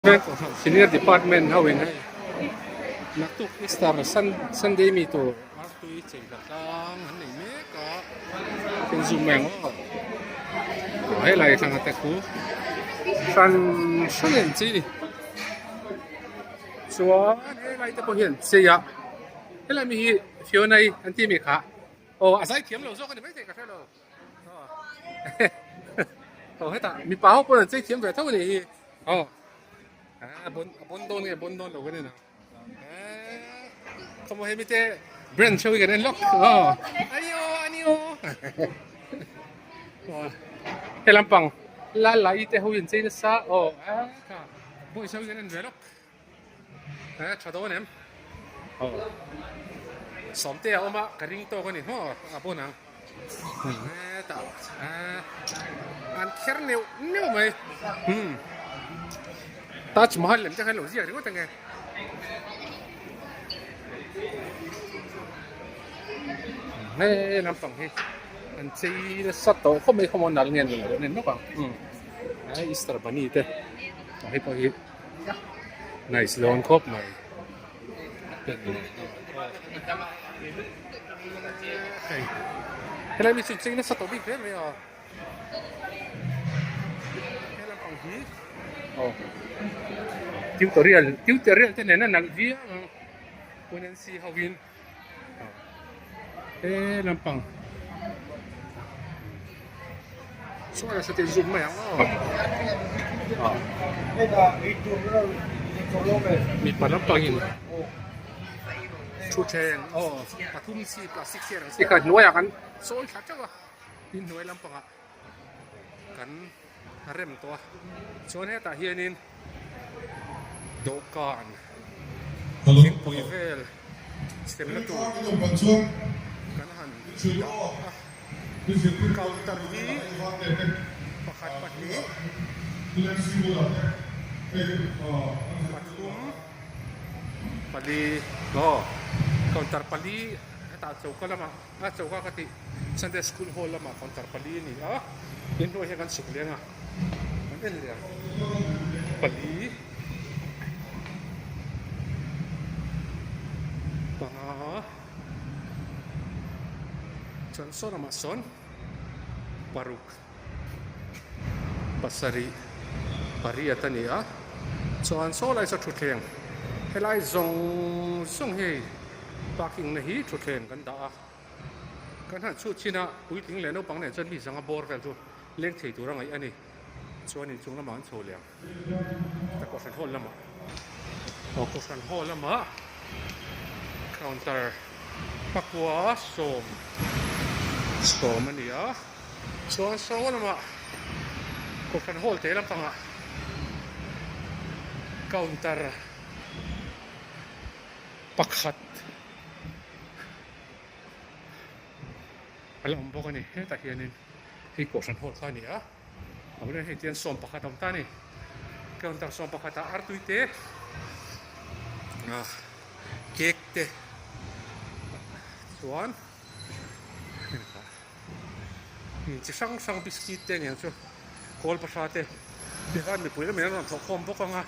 Senior department ho in hei naktuk Easter Sunday mi tur artui chei hla tlang an nei mek a kan zoom mai ang aw helai thlang te khu hran hran in chei ni chuan helai te pawh hian chei a helai mi hi Fiona i an tih mi kha aw a zai thiam lo zawk a ni maithei ka hre lo. Aw hetah mipa ho pawh an chei thiam ve tho a nih hi aw a bon a bon dawn nge bon dawn lo kan en ang khawmaw hemi te branch ho hi kan en lawk aw aio anio aw he lampang la la i te ho hi an chei nasa aw a kha boys ho hi kan en ve lawk. He tha dawn em? Aw. Sawmte a awm a, ka ring tawk a ni maw a bun ang. Hetah an kher neuh neuh mai. Hmm. Taj Mahal lem te khan lo ziak ringawt ange. He lampang hi an chei nasa tawh khawp mai khawmaw nal nge nal lo nen lawk ang. Hmm. He Easter bunny te hei pawh hi Nice dawn khawp mai. Hei. Helai mi chu cheng nasa tawh bik hle mai a. He lampang hi oh tutorial tutorial te nen a nalh viau ang Punansi ho in he lampang chuan a satin zoom mai ang aw mipa lampang in thutthleng aw pathum chi plastic chair ang chi kha hnuaiah kan sawi thla teuh a in hnuai lampangah kan rem tawh a chuan hetah hianin dawhkan thingpui vel semna tur kan han dah a counter hi pakhat pahnih pathum pali aw counter pali hetah choka lamah a choka ka tih Sunday school hall lamah counter pali a ni a inhnuai hian kan chhuk leng a kan en leh ang pali panga chuan saw lamah sawn paruk pasarih pariat a ni a chuan saw lai saw thutthleng helai zawng zawng hi hei parking na hi thutthleng kan dah a. Kan han chhut chin a, puitling leh naupang nen chuan mi zanga bawr vel chu leng thei tur a ngaih a ni. Chuan inchung lamah an chho leh ang. Heta Kohhran Hall lamah aw Kohhran Hall lamah counter pakua sawm sawm a ni a. Chuan saw lamah Kohhran Hall te lampangah counter pakhat a la awm bawk a ni hetah hianin hei kohhran hall kha a ni a a bulah hian hei tian sawm pakhat a awm ta a ni counter sawm pakhat ah artui te ah cake te chuan chi hrang hrang biscuit te aniang chu kawl pahra te tikhan mipui lamah hian an rawn thawh khawm bawk ang a.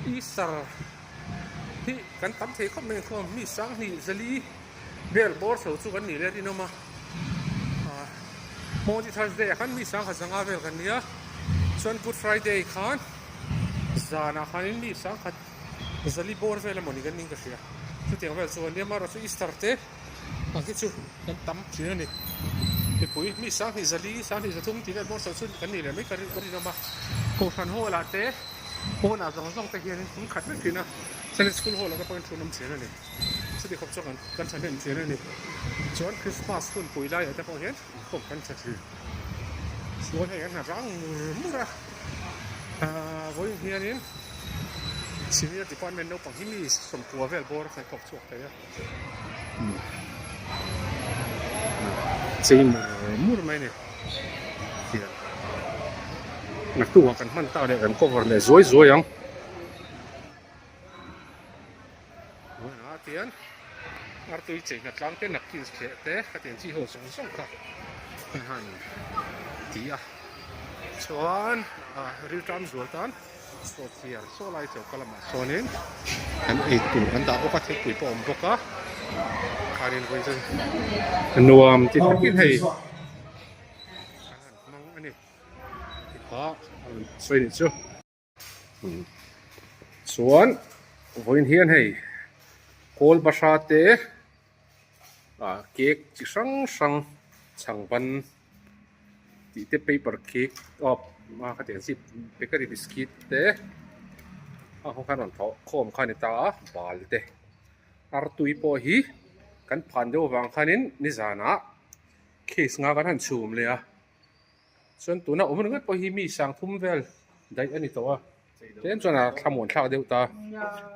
Easter hi kan tam thei khawp mai ang khaw mi sanghnih zali vel bawr chho chu kan nih leh rinawm a ah Maundy Thursday ah khan mi sangkhat zanga vel kan nia chuan Good Friday khan zanah khanin mi sangkhat zali bawr vel emawni kan ning ka hria chutiang vel chu ania amaherawhchu Easter te ang hi chu kan tam thin a ni mipui mi sanghnih zali sanghnih zathum tih vel bawr chho chu kan nih leh mai ka rinawm a Kohhran hall ah te pawnah zawng zawng te hianin hmun khat vek thin a, Sunday school hall ah te pawhin thu an awm thin a ni. Chuti khawp chuan kan thahnem thin a ni. Chuan Christmas hun pui laiah te pawh hian inkhawm kan tha thin. Chuan hei an ha rang mur mur a, aaa vawiin hianin Senior Department naupang hi mi sawmkua vel bawr a khaihkawp chhuak thei a. Chei mur mur mai a ni. Naktukah kan hman tak leh kan cover leh zuai zuai ang. Ah tian artui chei hna tlang te napkins thleh te khatiang chi ho zawng zawng kha an han ti a. Chuan ah rilṭam zual tan. Sawhchiar saw lai choka lamah sawnin an ei tur an dah bawk a, thingpui pawh a awm bawk a, khanin vawiin chuan nuam ti takin hei an han hmang a ni tih kha a rawn sawi a nih chu. Chuan vawiin hian hei kawl bahra te ah cake chi hrang hrang chhang ban tih te paper cake aw a ka tih ang chi bakery biscuit te a ho khan rawn thawh khawm kha a ni ta a bal te artui pawh hi kan phan deuh avang khanin nizanah case nga kan han chhum leh a. Chuan tuna awm ringawt pawh hi mi sang thum vel daih a ni tawh a, tlem chuan a thlamuan thlak deuh ta.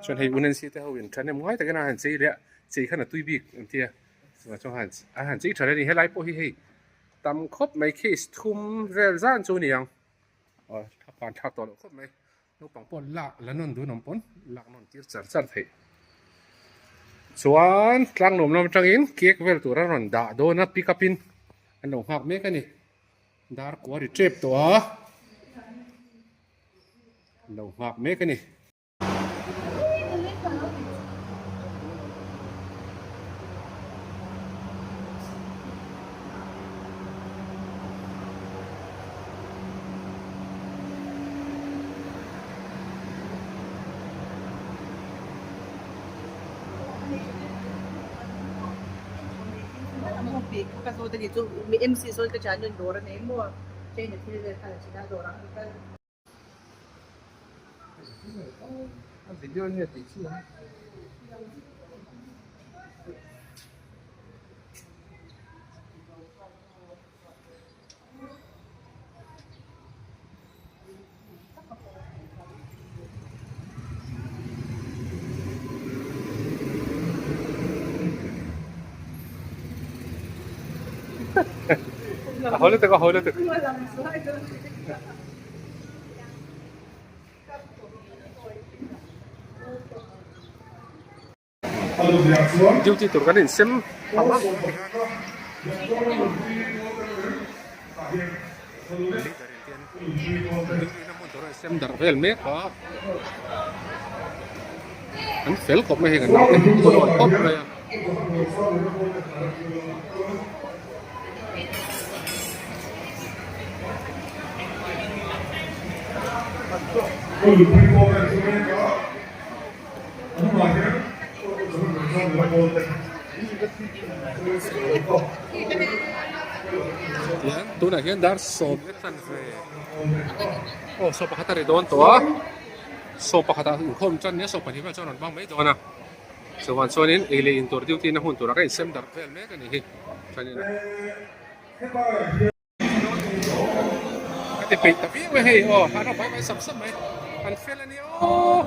Chuan hei Unensi te ho in thahnem ngai takin a han chei leh a, chei khan a tui bik an ti a, chuvang chuan han a han chei tha leh a ni. Helai pawh hi hei tam khawp mai case thum vel zan chu a ni ang, aw thlamuan thlak tawh loh khawp mai. Naupang pawh lak la nawn dun awm pawn lak nawn tir char char theih. Chuan tlang nuam lam atangin cake vel tur a rawn dah dawn a pick up in an lo nghak mek a ni. Dar kua ri tep tawh a, an lo nghak mek a ni. Video nge tih chi ang. A haw lutuk a haw lutuk. Duty tur kan insem phah a leader in tian duty na hmun tur a insem darh vel mek a an fel khawp mai hei kan naute khawp mai a. Tihian tunah hian dar sawm leh tan ve aw saw pakhat a ri dawn tawh a saw pakhat ah inkhawm tan nia saw pahnih vel chuan a rawn bang mai dawn a chuan chuanin ei leh in tur duty na hun turah ka insem darh vel mek a nih hi chuanin Ka ti peih ta viau e hei aw an rawn vai vai sam sam mai an fel a nia aw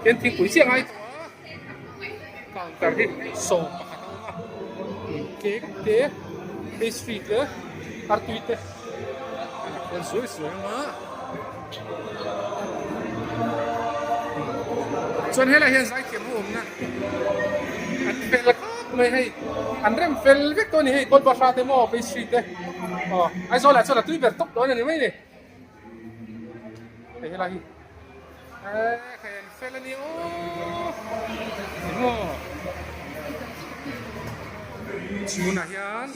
hian thingpui chiah ngai tawh a counter hi 11 a awm a cake te pastry te artui te an fel zuai zuai ang a chuan helaiah hian zaithiam ho awmna an fel khawp mai hei an rem fel vek tawh a ni hei kawt bahra te maw pastry te aw Aizawl ah chuan a tui ber tawp dawn a ni mai ni hei helai hi eee hei an fel a ni aw emaw chhunah hian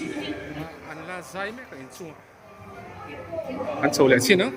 an la zai mek a inchungah. An chho leh chin ang.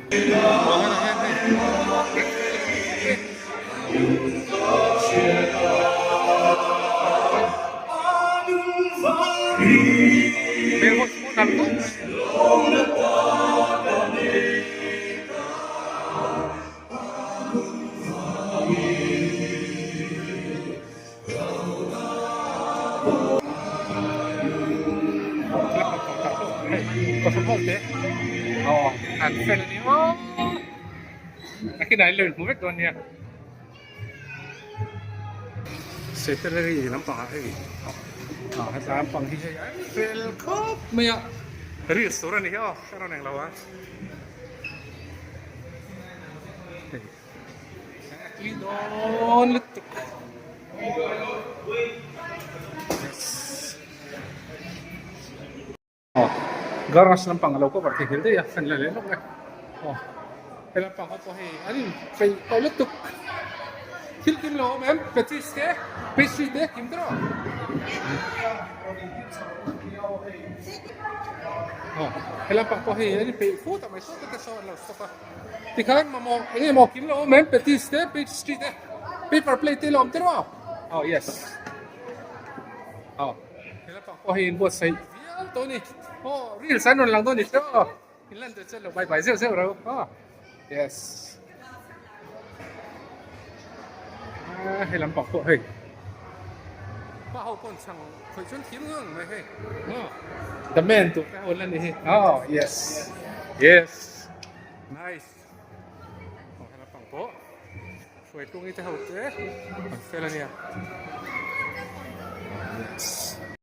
Secretary lampangah hei ah hetlai lampang hi hei an fel khawp mai a reels tur a ni hi aw ka rawn englo a hei. A tui dawn lutuk yes aw garage lampang a lo cover thei nghil daih a fan la leh lawk e aw. He lampang ho pawh hei an in peih tawh lutuk. Thil kim lo awm em? Patties te, pastry te kim tawh. Aw, he lampang pawh hei an in peih fut a mai sawt te saw an lo stock a. Tikhan mamawh eng nge maw kim lo awm em? Patties te, pastry te, paper plate te la awm tawh. Aw yes. Aw, he lampang pawh hei in buatsaih viau tawh a ni. Aw, reels an rawn lang dawn ni tawh. In lan tur chuan lo bye bye zeuh zeuh ro aw. Yes. Ah, hei lampang pawh hei. Pa ho pawn chhang khawih chuan thim ngang mai hei. Oh. The man tu te ho lan ni hi. Oh, yes. Yes. Nice. Oh, hei lampang pawh. Hruai tungi te ho te. An fel ania. Yes.